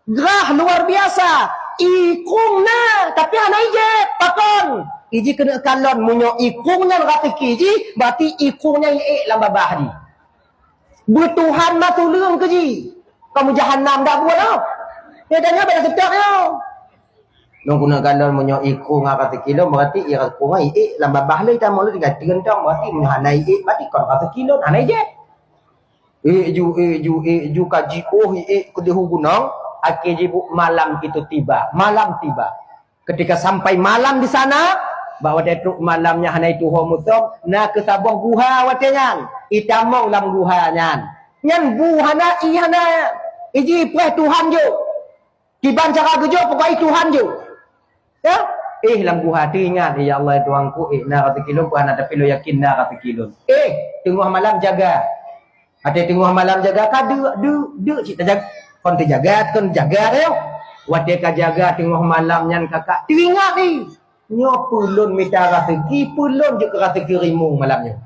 Grah luar biasa, ié krueng na, tapi hana ijép. Pakon? Ijih keuneuk kalon, meunyoe ié krueng nyan raseuki jih, berarti ié krueng nyan ié ék lam babah jih. Beutuhan ma tuleueng keu jih. Kamu jahanam dak buet nyoe. Nyoe tanyoe beda seutôt nyoe. Lôn keuneuk kalon meunyoe ié krueng ngon raseuki lôn, berarti ié krueng nyan ié ék lam babah lé, tamong lé tinggai teureuntong, berarti meunyoe hana ié ék, berarti kon raseuki lôn, hana ijép. Ék ju, ék ju, ék ju, ka jiôh ié ék keudéh u gunong, akhé jih malam itu tiba, malam tiba. Ketika sampai malam di sana, bak watée trok malam nyan hana ituho musoh, na keuh saboh guha watée nyan. Itamong lam guha nyan. Nyan bu hana, ié hana. Ijih preh Tuhan jok. Kiban cara geujok, pokok ié Tuhan jok. Ya? Eh, lam guha teuingat, "Ya Allah, Tuhanku, eh, na raseuki lôn, peue hana, tapi lôn yakin na raseuki lôn." Eh, teungoh malam jaga. Watèe teungoh malam jaga ka deuk, deuk, deuk cit tajaga. Kon teujaga, kon jaga teuh. Watèe ka jaga teungoh malam nyan kakak teuingat, eh. Nyoe peue lôn mita raseuki, peue lôn jeuet keu raseuki rimueng malam nyoe.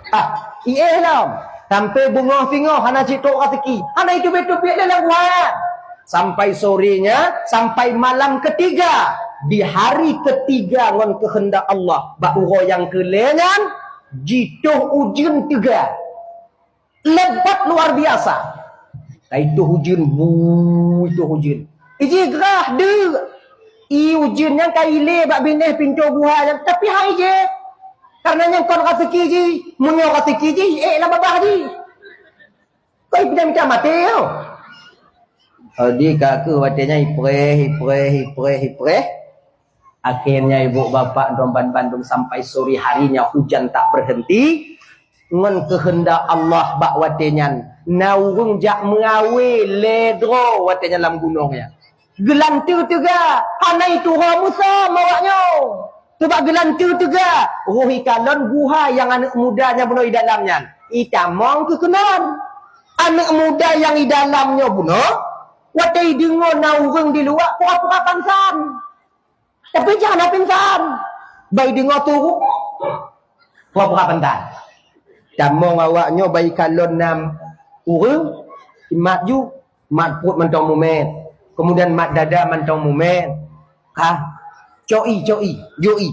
Ah, iéh lom. Sampai beungoh singoh hana cit trok raseuki. Hana iteubiet-teubiet lé lam guha. Sampai sorenya, sampai malam ketiga. Di hari ketiga ngon keuheundak Allah, bak uroe nyang keulhèe nyan, jitoh ujeuen teuga. Lebat luar biasa. Ka itoh ujeuen, bu, itoh ujeuen. Iji grah deuk. I ujeuen nyan ka ilé bak binéh pintoe guha nyan, tapi han ijép. Karena nyan kon raseuki jih. Meunyoe raseuki jih, ék lam babah jih. Kon ipindah mita maté nyoe. Jadi ka keuh watèe nyan ipreh, ipreh, ipreh, ipreh. Akhirnya ibu bapak dong ban bandum sampai sore harinya hujan tak berhenti. Ngon keuheundak Allah bak watèe nyan, na ureueng jak meuawé lhèe droe watèe nyan lam gunong nyan. Geulanteue teuga, hana ituha Musa mawaknyoe. Teubak geulanteue teuga, roh ikalon guha nyang aneuk muda nyang bunoe i dalam nyan. Itamong keu keunan. Aneuk muda nyang i dalam nyoe bunoe, watèe ideungoe na ureueng di luwa pura-pura pingsan. Tapi jih hana pingsan. Bai deungoe tuhu. Pura-pura pingsan. Tamong awaknyoe bai kalon nam ureueng, mat ju, mat pruet mantong mumet. Kemudian mat dada mantong mumet. Ha? Cok ie, cok ie, jok ie.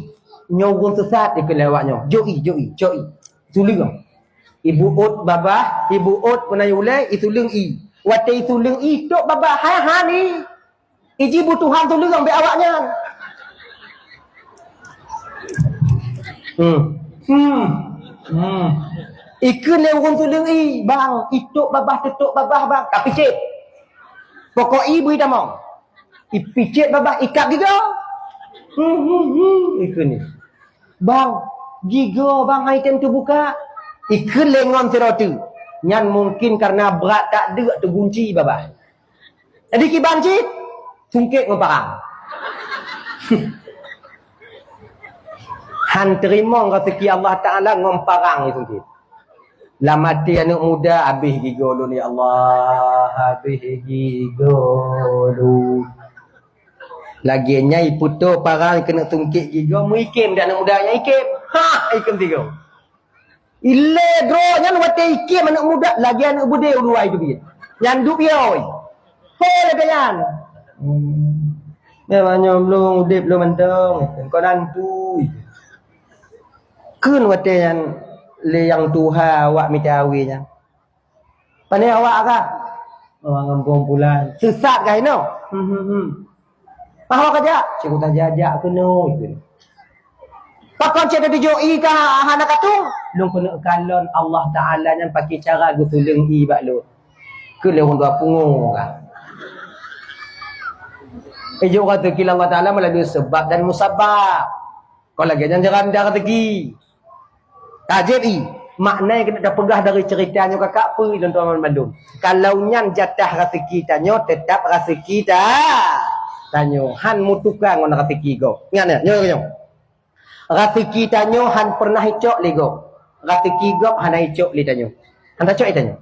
Nyoe ureueng sesat dikheun lé awaknyoe. Jok ie, jok ie, cok ie. Tuleueng. Ibu ôt babah, ibu ôt peunayoe ulèe, ituleueng ie. Watèe ituleueng ie, tok babah, hai hani. Iji butuhan tuleueng bèk awaknyan. Hmm. Hmm. Hmm. Ikheun lé ureueng tuleueng ie, "Bang, itok babah, teutok babah, Bang." Ka picet. Pokok ie bri tamong. Ipicet babah, ikab gigoe. Hmm, hmm, hmm. Ikheun ie. "Bang, gigoe, Bang, hai tem teubuka." Ikheun lé ngon sidroe teuk. Nyan mungkin karena brat that deuk teugunci babah. Jadi kiban cit, sungkét ngon parang. Han teurimong raseuki Allah Taala ngon parang sungkét. Lam até aneuk muda, "Abéh gigoe lôn, ya Allah, abéh gigoe lôn." Lagèe nyan ipeutoe parang keuneuk sungkét gigoe, meuikem di aneuk muda nyan ikem. Ha, ikem tiga. Ilèe droe nyan watèe ikem aneuk muda, lagèe aneuk beudé u luwa iteubiet. Nyan duek piôi. Ho lagèe nyan. Hmm. Memang nyoe lôn udép lôn mantong, kon hantu. Kheun watèe nyan lé nyang tuha awak mita awé nyan. Pane awak ka? Oh, ngon bumbong pulan. Sesat ka inoe? Hmm, hmm, hmm. Paho ka jak? Cit kutajak-jak keunoe, kheun. Pakon cit teujoh ie ka hana ka tueng? Lôn keuneuk kalon Allah Taala nyan pakai cara geutuleueng ie bak lôn. Keu lé ureueng dua pungo ka. Ijok raseuki Allah Taala melalui sebab dan musabab. Kon lagèe nyan jalan dah raseuki. Ka jeuet ie, makna nyang keuneuk tapeugah dari cerita nyoe kakak peue lôn tuan mandum. Kalau nyan jatah raseuki tanyoe, teutap raseuki ta-, tanyoe. Han meutuka ngon raseuki gob. Ingat nyoe, nyoe, nyoe. Raseuki tanyoe han pernah icok lé gob. Raseuki gob hana icok lé tanyoe. Han tacok lé tanyoe.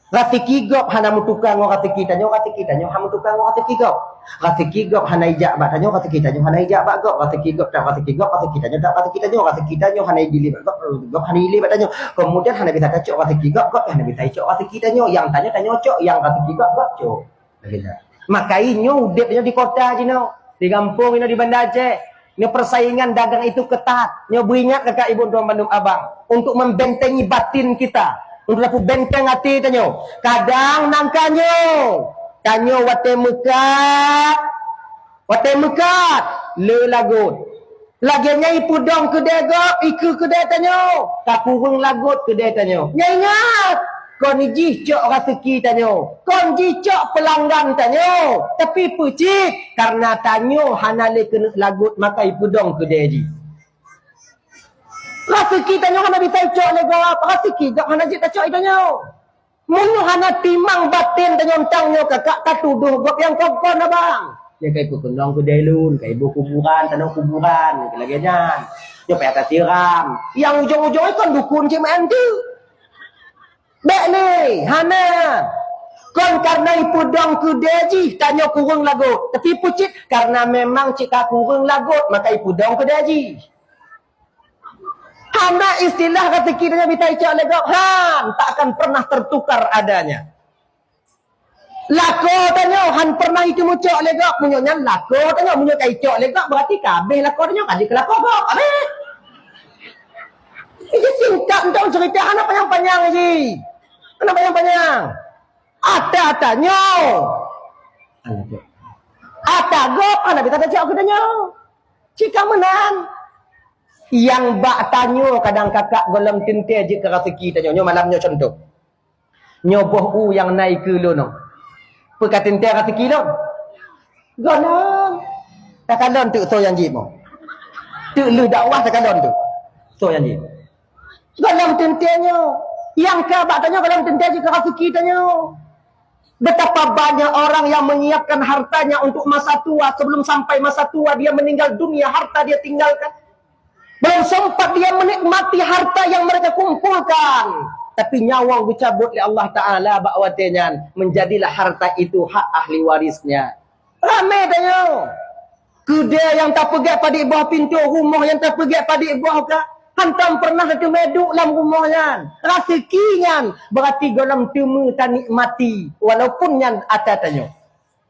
Raseuki gob hana meutuka ngon raseuki tanyoe, raseuki tanyoe han meutuka ngon raseuki gob. Raseuki gob hana ijak bak tanyoe, raseuki tanyoe hana ijak bak gob. Raseuki gob teutab raseuki gob, raseuki tanyoe teutab raseuki tanyoe. Raseuki tanyoe hana idili bak gob, gob hana idili bak tanyoe. Keumudian hana bisa tacok raseuki gob, gob hana bisa icok raseuki tanyoe. Nyang tanyoe, tanyoe cok, nyang raseuki gob, gob cok. Makajih nyoe udép nyoe di kota jinoe, di gampông inoe di Banda Aceh. Nyoe persaingan dagang itu ketat. Nyoe beuingat kakak ibu tuan bandum abang untuk membentengi batin kita, untuk tapeubenténg até tanyoe. Kadang nangka nyoe, tanyoe watèe meukat, watèe meukat le lagot. Lagèe nyan ipeudong keudè gob, ikeue keudè tanyoe, ka kureueng lagot keudè tanyoe. Nyan ingat, kon jih cok raseuki tanyoe, kon jih cok peulanggan tanyoe, tapi peue cit, karena tanyoe hana lé keuneuk lagot maka ipeudong keudè jih. Raseuki tanyoe hana bisa icok lé gob, raseuki gob hana jeuet tacok lé tanyoe. Meunyoe hana timang baten tanyoe tang nyoe kakak, tatudoh gob nyang kon-kon abang. Nyan ka ipeukeunong keudè lôn, ka iboh kuburan, tanoh kuburan, lagèe nyan. Nyoe payah tasiram. Nyang ujong-ujong nyan kon dukun cit meu'en teuk. Bèk lé, hana. Kon kareuna ipeudong keudè jih tanyoe kureueng lagot. Tapi peue cit, kareuna memang cit ka kureueng lagot, maka ipeudong keudè jih. Hana istilah raseuki tanyoe bisa icok lé gob, han, tak akan pernah tertukar adanya. Lakoe tanyoe han pernah iteumucok lé gob, meunyoe nyan lakoe tanyoe, meunyoe ka icok lé gob, berarti ka habéh lakoe tanyoe, ka jeuet keu lakoe gob, habéh. Jadi singkat mantong ceurita, hana panyang-panyang jih. Hana panyang-panyang. Ata tanyoe. Ata gob hana bisa tacok keu tanyoe. Cit ka meunan. Nyang bak tanyoe kadang kakak gohlom teuntèe jeuet keu raseuki tanyoe. Nyoe malam nyoe contoh. Nyoe boh u nyang na ikeue lôn nyoe. Peue ka teuntèe raseuki lôn? Gohlom. Takalon teuk soe nyang jieb nyoe. Teuk lheueh dakwah takalon teuk soe nyang jieb. Gohlom teuntèe nyoe. Nyang ka bak tanyoe gohlom teuntèe jeuet keu raseuki tanyoe. Betapa banyak orang yang menyiapkan hartanya untuk masa tua, sebelum sampai masa tua dia meninggal dunia, harta dia tinggalkan. Belum sempat dia menikmati harta yang mereka kumpulkan, tapi nyawöng geucabot lé Allah Taala bak watèe nyan, menjadilah harta itu hak ahli warisnya. Ramé tanyoe. Keudè nyang tapeugèt padit boh pintoe, rumoh nyang tapeugèt padit boh ka. Hantom pernah teumèe duek lam rumoh nyan. Raseuki nyan berarti gohlom teuma tanikmati, walaupun nyan ata tanyoe.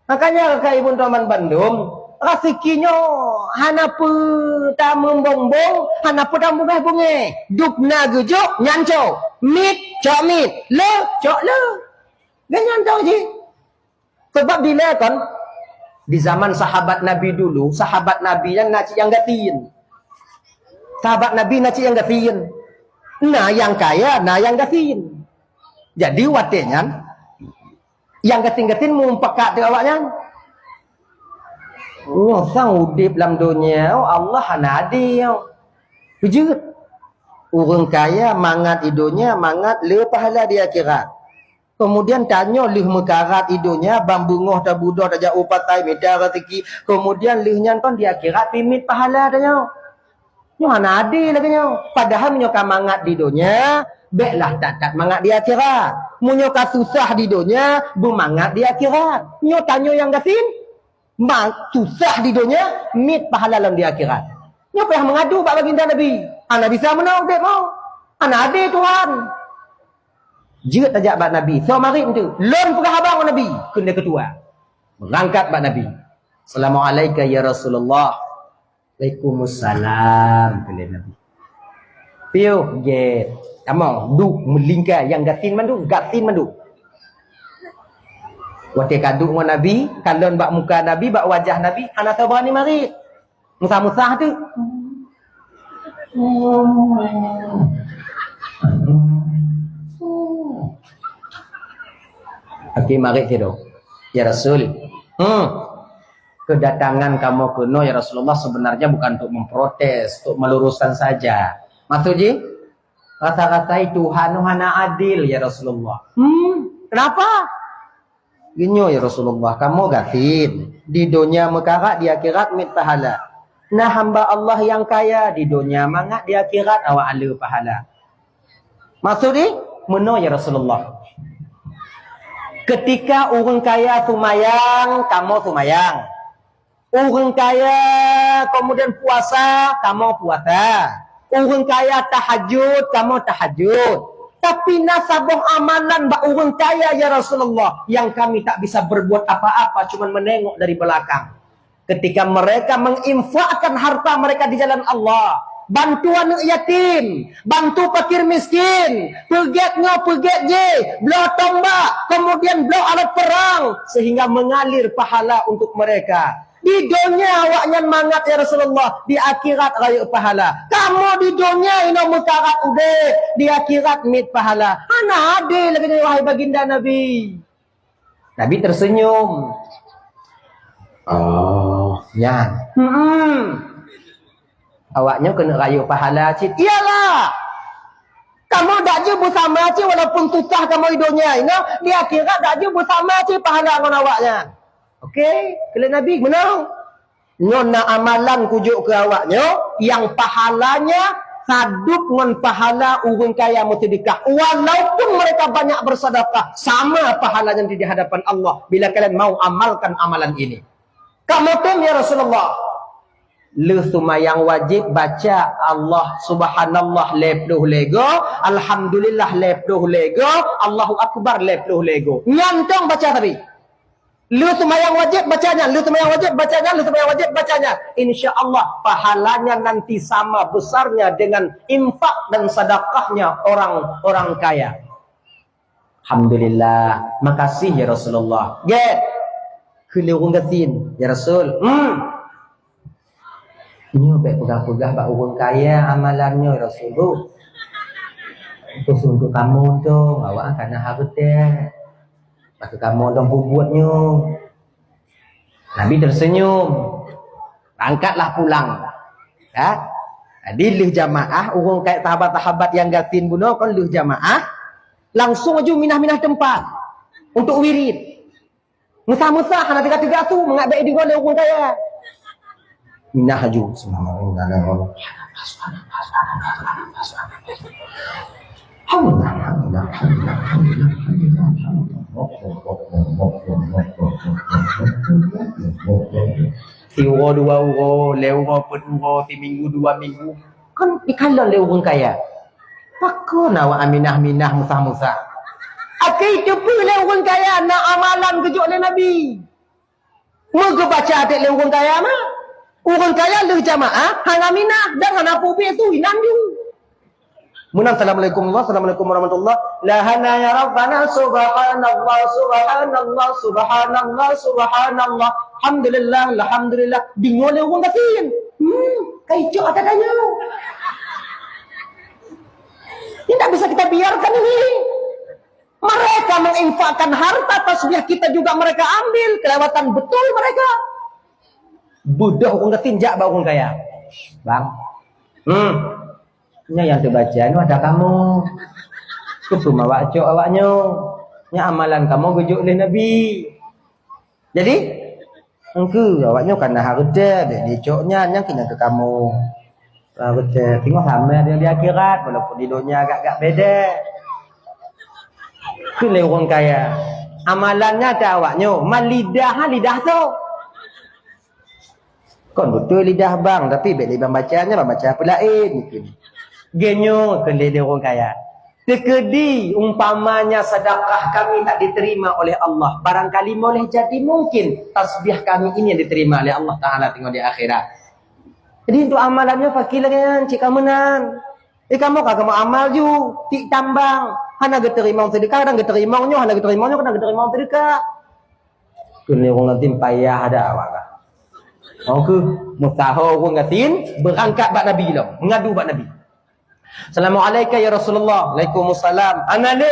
Makanya keukai ibu teman bandum, raseuki nyoe hana peue tameumbong-bong, hana peue tamubungeh-bungeh. Dub na geujok, nyan cok. Miet, cok miet. Le, cok le. Ganyan cok jih. Sebab dilèe kon, di zaman sahabat Nabi dulu, sahabat Nabi nyan na cit nyang gasien. Sahabat Nabi na cit nyang gasien. Na nyang kaya, na nyang gasien. Jadi watèe nyan, nyang gasien-gasien meupakat teuk awaknyan. Nyoe sang udép lam donya, oh Allah hana adé. Beujeuet. Ureueng kaya mangat di donya, mangat le pahala di akhirat. Kemudian tanyoe lheueh meukarat di donya, ban beungoh tabeudôh tajak u pasai mita raseuki. Kemudian lheueh nyan kon di akhirat pih miet pahala tanyoe. Nyoe hana adé lagèe nyoe. Padahai meunyoe ka mangat di donya, bèklah that-that mangat di akhirat. Meunyoe ka susah di donya, beumangat di akhirat. Nyoe tanyoe nyang gasien, ma-, susah di donya, miet pahala lom di akhirat. Nyoe payah meungadu bak baginda Nabi. Hana bisa meunan udép nyoe. Hana adé Tuhan. Jeuet tajak bak Nabi. Soe marit nyan? Lôn peugah haba ngon Nabi. Kheun lé keutua. Beurangkat bak Nabi. "Assalamu'alaika ya Rasulullah." "Waalaikumsalam," kheun lé Nabi. Piôh gét. Tamong, duek meulingka nyang gasien mandum, gasien mandum. Watèe ka duek ngon Nabi, kalon bak muka Nabi, bak wajah Nabi, hana saban ni marit. Meusah-meusah teuk. Oke, marit sidroe. Ya Rasul. Hmm. Kedatangan kamoe keunoe ya Rasulullah sebenarnya bukan untuk memprotes, untuk meluruskan saja. Maksud jih, rasa-rasai Tuhan nyoe hana adil ya Rasulullah. Hmm, kenapa? Geunyoe ya Rasulullah, kamoe gasien. Di donya meukarat, di akhirat miet pahala. Na hamba Allah nyang kaya, di donya mangat, di akhirat awak le pahala. Maksud jih, meunoe ya Rasulullah. Ketika ureueng kaya seumayang, kamoe seumayang. Ureueng kaya kemudian puasa, kamoe puasa. Ureueng kaya tahajud, kamoe tahajud. Tapi na saboh amalan bak ureueng kaya ya Rasulullah, yang kami tak bisa berbuat apa-apa, cuman menengok dari belakang. Ketika mereka menginfakkan harta mereka di jalan Allah, bantu aneuk yatim, bantu fakir miskin, peugét nyoe peugét jéh, bloe tombak, kemudian bloe alat perang, sehingga mengalir pahala untuk mereka. Di donya awaknyan mangat ya Rasulullah, di akhirat rayeuk pahala. Kamoe di donya inoe meukarat udép, di akhirat miet pahala. Hana adé lagèe nyoe wahai baginda Nabi. Nabi tersenyum. Oh, nyan. Hmm. Awaknyoe keuneuk rayeuk pahala cit. Iyalah. Kamoe dak jeuet beusama cit walaupun susah kamoe di donya inoe, di akhirat dak jeuet beusama cit pahala ngon awaknyan. Oke, keu lé Nabi meunan. Nyoe na amalan kujok keu awak nyoe, nyang pahalanya sadub ngon pahala ureuëng kaya meuseudekah. Walaupun mereka banyak bersedekah, sama pahalanya di hadapan Allah bila kalian mau amalkan amalan ini. Kamoe tem, ya Rasulullah. Lheueh seumayang wajéb baca Allah subhanallah lhée ploh lhée go, alhamdulillah lhée ploh lhée go, Allahu akbar lhée ploh lhée go. Nyan tong baca tadi. Lheueh seumayang wajéb baca nyan, lheueh seumayang wajéb baca nyan, lheueh seumayang wajéb baca nyan. Insya Allah pahalanya nanti sama besarnya dengan infak dan sedekahnya orang-orang kaya. Alhamdulillah. Makasih ya Rasulullah. Gét. Keu lé ureuëng gasien, ya Rasul. Hmm. Nyoe bék peugah-peugah bak ureuëng kaya amalan nyoe, ya Rasul. Khusus untuk kamoe tu, awak kana hareuta. Bak kamoe dong bubuet nyoe. Nabi tersenyum. Angkatlah pulang. Ya. Jadi lheueh jamaah, ureuëng kaya sahabat-sahabat nyang gasien bunoe kon lheueh jamaah, langsung aju minah-minah teumpat untuk wirid. Meusah-meusah hana teuga-teuga su, mangat bék deungoe lé ureuëng kaya. Minah aju. Siuroe dua uroe, lhée uroe peuet uroe, siminggu dua minggu. Kan dikalon lé ureuëng kaya. Pakon awak minah-minah meusah-meusah? Akhé teupeu lé ureuëng kaya na amalan geujok lé Nabi. Meugeubaca até lé ureuëng kaya mah. Ureuëng kaya lheueh jamaah hana minah dan hana peubék su inan ju. Meunan assalamualaikum Allah, assalamualaikum warahmatullah. Lahana ya Rabbana subhanallah, subhanallah, subhanallah, subhanallah. Alhamdulillah, alhamdulillah. Deungoe lé ureuëng gasien. Hmm, kai cok ata tanyoe. Ini tidak bisa kita biarkan ini. Mereka menginfakkan harta tasbih kita juga mereka ambil, kelewatan betul mereka. Beudôh ureuëng gasien jak bak ureuëng kaya. Bang. Hmm. Nyoe nyang teubaca nyoe ada kamoe. Keupeue awak cok awak nyoe? Nyoe amalan kamoe geujok lé Nabi. Jadi, engkeu awak nyoe kana hareuta, bék dicok nyan, nyang keunan keu kamoe. Hareuta, teungoh ramé di akhirat, walaupun di donya agak-agak beda. Keu lé ureuëng kaya. Amalannya ada awak nyoe, ma lidah, ha, lidah tu. Kon beutôi lidah bang, tapi bék lé bang baca nyan, bang baca peulaén. Geutanyoe keu lé ureuëng kaya. Teukeudi umpamanya sedekah kami tak diterima oleh Allah, barangkali boleh jadi mungkin tasbih kami ini yang diterima oleh Allah Taala teungoh di akhirat. Jadi untuk amalan nyoe fakir lagée nyan, cit ka meunan. Eh, kamoe ka kamoe amal ju, tik tambang. Hana geuteurimong seudeukah, dan geuteurimong nyoe, hana geuteurimong nyoe, hana geuteurimong seudeukah. Keu lé ureuëng gasien payah ada awak ka. Oke, meusaho ureuëng gasien beurangkat bak Nabi lom, meungadu bak Nabi. Assalamualaikum ya Rasulullah. Waalaikumsalam. Hana lé